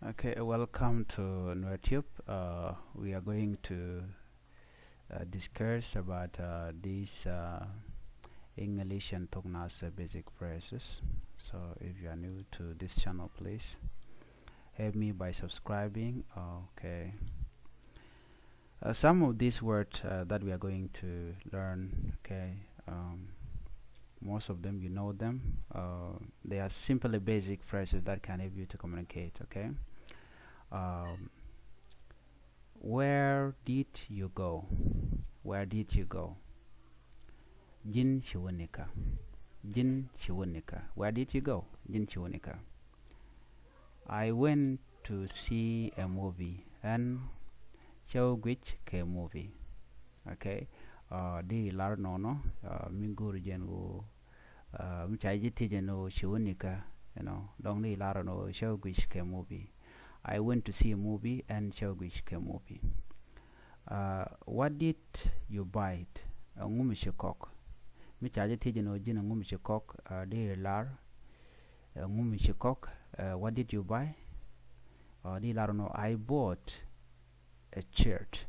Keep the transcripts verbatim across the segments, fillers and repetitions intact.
Okay, welcome to Nuer Tube. Uh, we are going to uh, discuss about uh, this uh, English and Toknas uh, basic phrases. So if you are new to this channel, please help me by subscribing. Okay. Uh, some of these words uh, that we are going to learn, okay, um, most of them you know them. Uh, they are simply basic phrases that can help you to communicate, okay? Um, where did you go? Where did you go? Ji̱n ci wä nikä? Ji̱n ci wä nikä? Where did you go? Ji̱n ci wä nikä? I went to see a movie. Ɣän cä wä guic kɛ movie. Okay. Uh, di lar nɔnɔ uh, mi go̱o̱r jɛn ɣöö uh, mi ca ji̱ thiec ɛn ɣöö ci wä nikä, you know, dɔ̱ŋ di lar nɔ cä wä guic kɛ movie. I went to see a movie. Ɣän cä wä guic kɛ movie. Uh, what did you buy it? Ɛŋu mi ci kɔk? Mi ca ji̱ thiec ɛn ɣöö ji̱n ɛŋu mi ci kɔk, uh, di lar ɛŋu mi ci kɔk? Uh, what did you buy? Uh, di lar nɔ, I bought a shirt.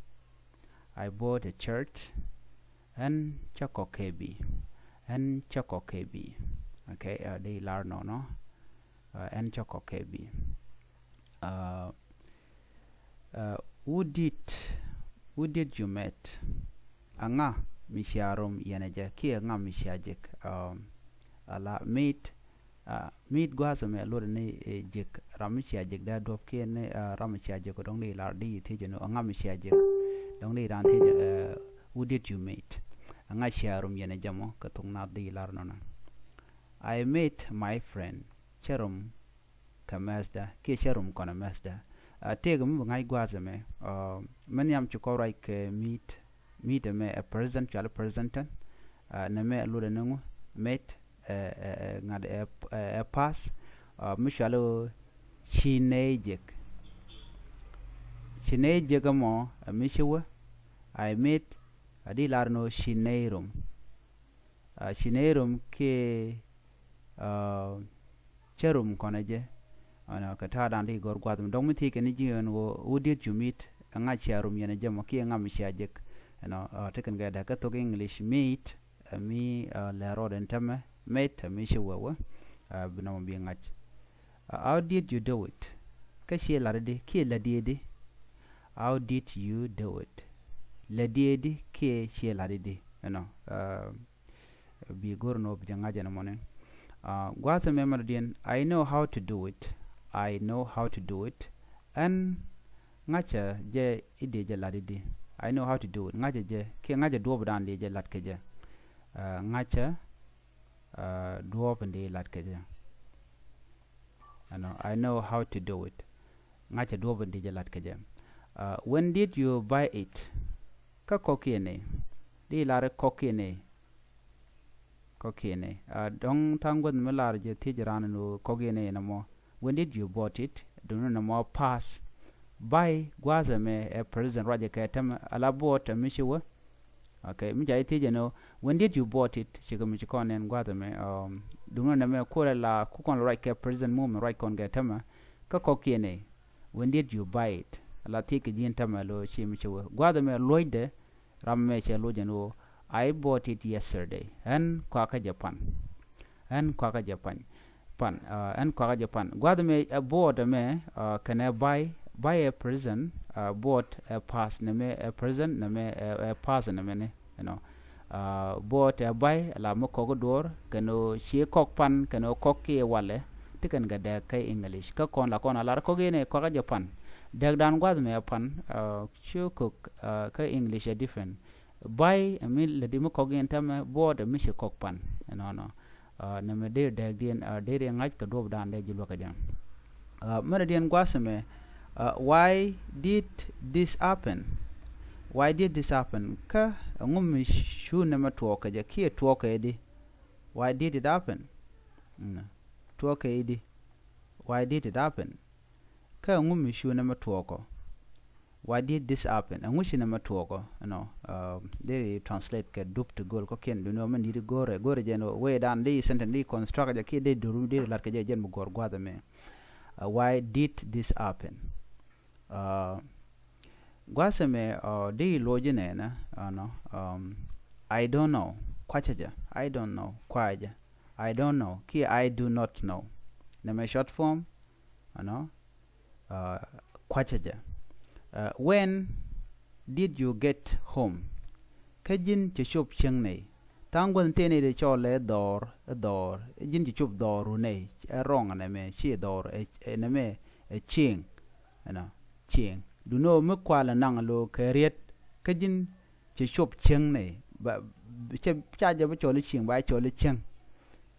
I bought a shirt. Ɣän cä kɔk kɛ bi̱i̱. Ɣän cä kɔk kɛ bi̱i̱. Okay, uh, di lar nɔnɔ. Uh, ɣän cä kɔk kɛ bi̱i̱. Uh, uh, who did, who did you meet? Ɛŋa mi cia rom yɛn ɛ jɛ kiɛ ɛŋa mi cia jek? Um, ala meet, uh, meet gua̱a̱th ɛmɛ luɔt ni eh, jek, ram mi cia jek dee duɔ̱p kiɛ ni uh, ram mi cia jek dɔ̱ŋ di lar di thiec ɛn ɣöö ɛŋa mi cia jek? Dɔ̱ŋ di ran thiec uh, who did you meet? Ɛŋa cia rom yɛn ɛ jɛ mɔ kɛ thok Naath di lar nɔnɔ. I met my friend. Cä rom kɛ mɛthdä kiɛ cä rom kɔnɛ mɛthdä. Uh, tëëkɛ mi bi ŋa̱c gua̱a̱th ɛmɛ uh, mɛ nhiam ci kɔn ruac kɛ meet. Meet ɛmɛ ɛ present, cuali present tense. Uh, nɛmɛ ɛ luɔtdɛ ni ŋu? Met ɛ ɛ ɛ ŋa̱t ɛ ɛ ɛ past. Uh, mi cuali ɣöö ci nɛy jek. Ci nɛy jek ɛmɔ ɛ mi ci wä. I met, a di lar ni ɣöö ci nɛy rom. Uh, ci nɛy rom kiɛ uh, cä rom kɔnɛ jɛ. Ɛnɔ kɛ ta̱a̱dan di gɔ̱r gua̱th mi dɔ̱ŋ mi thiec kɛn ji̱ ɛn ɣöö who did you meet? Ɛŋa cia rom yɛn ɛ jɛ mɔ kiɛ ɛŋa mi cia jek? Ɛnɔ uh, tekɛn kɛ däk kä thok English, meet ɛ mi uh, lɛ rɔɔd ɛn tämɛ, met ɛ mi ci wä wä. Uh, bi nɔmɔ bi ŋa̱c. Uh, how did you do it? Kä ciɛ la̱t di kiɛ la̱t di di? How did you do it? La̱t di di kiɛ ciɛ la̱t di? Ɛnɔ uh, bi go̱r ni wä bi jɛ ŋa̱c ɛn mɔni. Uh, gua̱a̱th ɛmɛ mɛn diɛn, I know how to do it. I know how to do it. Ɣän ŋa̱cä jɛ i̱ di jɛ la̱t i̱di. I know how to do it. Ŋa̱cä jɛ kiɛ ŋa̱cä duɔ̱ɔ̱pdan di jɛ la̱t kɛ jɛ. Uh, ŋa̱cä uh, duɔ̱ɔ̱p in di la̱t kɛ jɛ. Ɛnɔ, I know how to do it. Ŋa̱cä duɔ̱ɔ̱p in di jɛ la̱t kɛ jɛ. Uh, when did you buy it? Kä kɔ̱kiɛn ɛ? Di lar kɔ̱kiɛn ɛ? Kɔ̱kiɛn ɛ? Uh, dɔ̱ŋ tha̱a̱ŋ guäth mi lar jɛ thiec raan ni kɔ̱kiɛn ɛ nɔmɔ. When did you bought it? Duŋni nɔmɔ past. Buy gua̱a̱th ɛmɛ ɛ present ruacɛ kɛ tämɛ, ala bought ɛ mi ci wä. Okay, mi ca ji̱ thiec ɛn ɣöö when did you bought it? Cikɛ mi ci kɔn nɛn gua̱a̱th ɛmɛ. Um, duŋni nɛmɛ kuɔlɛ la ku kɔn ruac kɛ present moment ruac kɔn kɛ tämɛ. Kä kɔ̱kiɛn ɛ? When did you buy it? Ala thiec kɛ ji̱n tämɛ lo ci mi ci wä. Gua̱a̱th ɛmɛ luɔ̱cdɛ ram ɛmɛ cɛ lo̱c ɛn ɣöö I bought it yesterday. Ɣän kuakä jɛ pan. Ɣän kuakä jɛ pan. Pan. Uh, ɣän kuakä jɛ pan. Gua̱a̱th ɛmɛ ɛ bought ɛmɛ uh, kɛnɛ buy. Buy ɛ present, uh, bought ɛ past, nɛmɛ ɛ present, nɛmɛ ɛ, ɛ past nɛmɛ ni, you know. Uh, bought ɛ buy, la mi kɔk duɔ̱ɔ̱r kɛn ɣöö ci kɔk pan kɛn ɣöö kɔk kiɛ walɛ. Ti kɛn kɛ dɛɛk kä English. Kä kɔn la kɔn a lar kɔ̱kiɛn ɛ kuakä jɛ pan. Dɛɛkdan gua̱a̱th ɛmɛ ɛ pan uh, cu kök uh, kä English ɛ different. Buy ɛ mi lätdi mi kɔ̱kiɛn tämɛ, bought ɛ mi ci kɔk pan. Ɛnɔnɔ. Uh, nɛmɛ deri dɛɛkdiɛn uh, deri ŋa̱c kɛ duɔ̱ɔ̱pdan dee ji̱ luäk kɛ jɛ. Uh, mɛnɛ diɛn gua̱a̱th ɛmɛ uh, why did this happen? Why did this happen? Kä ɛŋu mi cu nɛmɛ tuɔɔk kɛ jɛ kiɛ tuɔɔk kɛ di? Why did it happen? Mm. Tuɔɔk kɛ di? Why did it happen? Kä ɛŋu mi cu nɛmɛ tuɔɔkɔ? Why did this happen? Ɛŋu ci nɛmɛ tuɔɔkɔ? You know, uh, deri translate kɛ dup ti göl kɔ̱kiɛn duni ɔ mɛn di̱t go̱rɛ go̱rɛ jɛn ɔ wee dan di sentence di construct jɛ kiɛ di duru di lat kɛ jɛ jɛn mi gɔr gua̱th ɛmɛ. Uh, why did this happen? Uh, gua̱a̱th ɛmɛ, uh, di lo̱c inɛnɛ, uh, nɔ, um, I don't know. Kuacä jɛ. I don't know. Kuacä jɛ. I don't know. Kiɛ I do not know. Nɛmɛ short form, you know, uh, kuacä jɛ. Uh, when did you get home? Kä ji̱n cɛ cop cieŋ nɛy? Tha̱a̱ŋ guäth tëë nɛy dee cɔɔl ɛ dhɔr, ɛ dhɔr. Ji̱n cɛ cop dhɔr wun nɛy? Ɛ wrong nɛmɛ, ci dhɔr, ɛ, ɛ, nɛmɛ ɛ cieŋ. You know, cieŋ. Duno mi kual ɛ naŋ lo̱ kɛ riet. Kä ji̱n cɛ cop cieŋ nɛy? Ba, cɛ, ca jɛ bi cɔl i̱ cieŋ, ba cɔl i̱ cieŋ.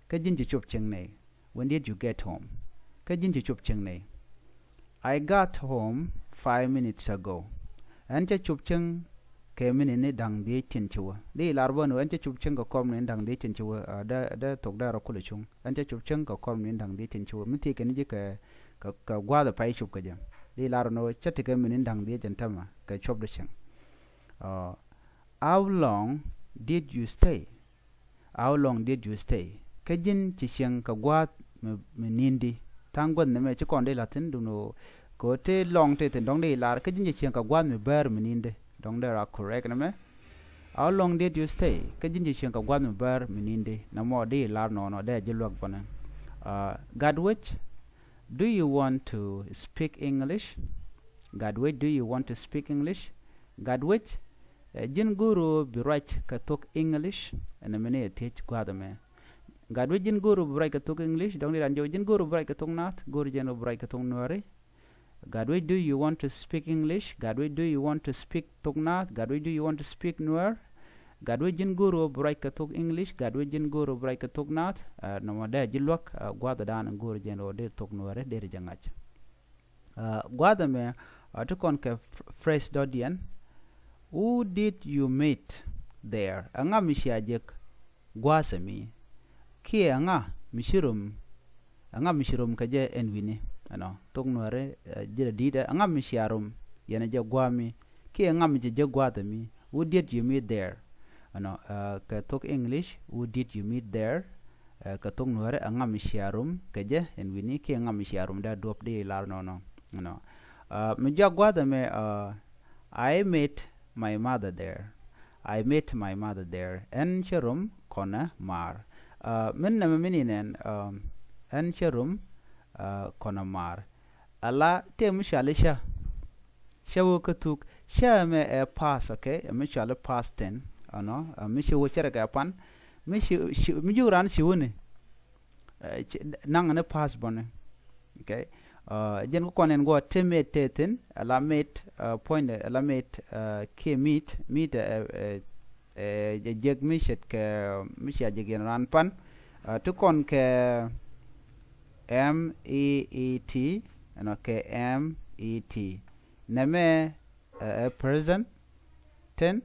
Kä ji̱n cɛ cop cieŋ nɛy? When did you get home? Kä ji̱n cɛ cop cieŋ nɛy? I got home five minutes ago. Ɣän cä cop cieŋ kɛ minit ni da̱ŋ dhieec tin ci wä. Di lar bä ni ɣän cä cop cieŋ kɛ kɔr minit ni da̱ŋ dhieec tin ci wä, ah, dee, dee thok dee rɔ kulɛ cuŋ. Ɣän cä cop cieŋ kɛ kɔr minit ni da̱ŋ dhieec tin ci wä. Mi thiek kɛ ni ji̱ kɛ, kɛ, kɛ gua̱a̱th ɛ pay cop kɛ jɛ. Di lar ni ɣän cä tekɛ minit ni da̱ŋ dhieec ɛn tämɛ kɛ cop di cieŋ. Ah, how long did you stay? How long did you stay? Kä ji̱n ci cieŋ kɛ gua̱a̱th mi, mi ni̱n di? Tha̱a̱ŋ guäth nɛmɛ ci kɔn di la̱thi̱n duno kɛ ɣöö tëë lɔŋ tëë thi̱n dɔ̱ŋ di lar. Kä ji̱n ci cieŋ kɛ gua̱a̱th mi bäär mi ni̱n di? Dɔ̱ŋ dee ra correct nɛmɛ. How long did you stay? Kä ji̱n ci cieŋ kɛ gua̱a̱th mi bäär mi ni̱n di? Nɛmɔ di lar nɔnɔ dee ji̱ luäk bɔnɛ. Uh, Gatwec, do you want to speak English? Gatwec, do you want to speak English? Gatwec, eh, ji̱n go̱o̱r ɣöö bi ruac kɛ thok English? Ɛn ɛmɛ ni ɛ thiec gua̱a̱th ɛmɛ. Gatwec, ji̱n go̱o̱r ɣöö bi ruac kɛ thok English? Dɔ̱ŋ di ran jɔw, ji̱n go̱o̱r ɣöö bi ruac kɛ thok Naath? Go̱o̱r jɛn ɣöö bi ruac kɛ thok Nuääri? Gatwec, do you want to speak English? Gatwec, do you want to speak thok Naath? Gatwec, do you want to speak Nuer? Gatwec, ji̱n go̱o̱r ɣöö bi ruac kɛ thok English? Gatwec, ji̱n go̱o̱r ɣöö bi ruac kɛ thok Naath? Ah, nɔmɔ dee ji̱ luäk, ah, gua̱a̱th dan go̱o̱r jɛn ɣöö dee thok Nuääri dee ri jɛ ŋa̱c. Uh, gua̱a̱th ɛmɛ, uh, ti kɔn kɛ ph-, phrase dɔ̱diɛn. Who did you meet there? Ɛŋa mi cia jek gua̱a̱th ɛmi? Kiɛ ɛŋa mi ci rom, ɛŋa mi ci rom kɛ jɛ ɛn wi̱ni? Ɛnɔ, thok Nuääri, uh, ji̱ dee di̱t ɛ, ɛŋa mi cia rom yɛn ɛ jɛ gua̱a̱mi? Kiɛ ɛŋa mi jɛ jek gua̱a̱th ɛmi? Who did you meet there? Ɛnɔ, uh, kɛ thok English, who did you meet there? Eh, kɛ thok Nuääri, ɛŋa mi cia rom kɛ jɛ ɛn wi̱ni? Kiɛ ɛŋa mi cia rom? Dee duɔ̱p di lar nɔnɔ. Nɔ. Ah, mi jɔak gua̱a̱th ɛmɛ, ah, I met my mother there. I met my mother there. Ɛn cä rom kɔnɛ maar. Ah, min nɛmɛ min inɛn, ah, ɛn cä rom, ah, kɔnɛ maar. Ala tëë mi cɔal i̱ cä. Cä wä kä thuk. Cä ɛmɛ ɛ past, okay? Ɛ mi cɔal i̱ past tense, ɛnɔ, ɛ mi ci wä cärɛ kɛ pan. Mi ci, ci, mi jiök raan ci wä ni. Ɛ, ci, naŋ ni past bɔni. Okay? Ɛ, jɛn kä kɔn ɛn guɔ te met te thin, ala met, ɛ, point, ala met, ɛ, kiɛ meet, meet, ɛ, ɛ, ɛ, jɛ jek mi ce̱tkɛ, mi cia jek yɛn raan pan. Ɛ, ti kɔn kɛ M E E T, ɛnɔ, kɛ M E T. Nɛmɛ, ɛ, ɛ present tense,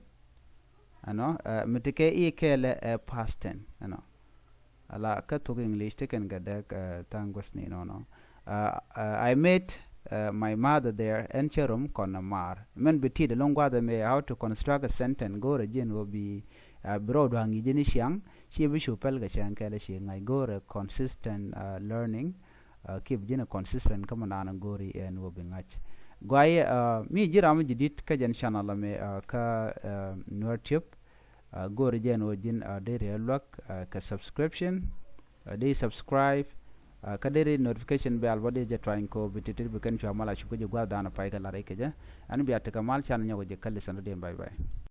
ɛnɔ, ɛ, mi ti kɛ i̱ kɛɛlɛ ɛ past tense, ɛnɔ. Ala kä thok English ti kɛn kɛ dee, ɛ, tha̱a̱ŋ guäthni nɔnɔ. Ɛ, ɛ, I met, ɛ, my mother there, ɛn cä rom kɔnɛ maar. Mɛn bi ti̱i̱t ɛlɔ̱ŋ gua̱a̱th ɛmɛ how to construct a sentence, go̱o̱rɛ ji̱n ɣöö bi, ɛ, bi rɔɔdu aŋi̱c ji̱n i̱ ciaŋ, ci bi cu päl kɛ cäŋ kɛɛl ci ŋa̱c, go̱o̱rɛ consistent, ɛ, learning. Ɛ, keep ji̱n ɛ consistent kä mi naan go̱o̱ri ɛn wä bi ŋa̱c. Guayɛ, ɛ, mi ji̱ ram mi ji̱ di̱t kä jɛn channel ɛmɛ, ɛ, kä, ɛ, Nuer Tube. Ɛ, go̱o̱ri jɛn wä ji̱n, ɛ, deri ɛ luäk, ɛ, kɛ subscription, ɛ, deri subscribe, ɛ, kä deri notification bell bä deri jɛ tuany kɔ bi ti̱ti̱ bi kɛn cua mal a cup kä ji̱ gua̱th dan ɛ pay kɛ lar i̱ kɛ jɛ. Ɛn bia tekɛ mal can nyɔk ji̱ kä lisan dee, bye bye.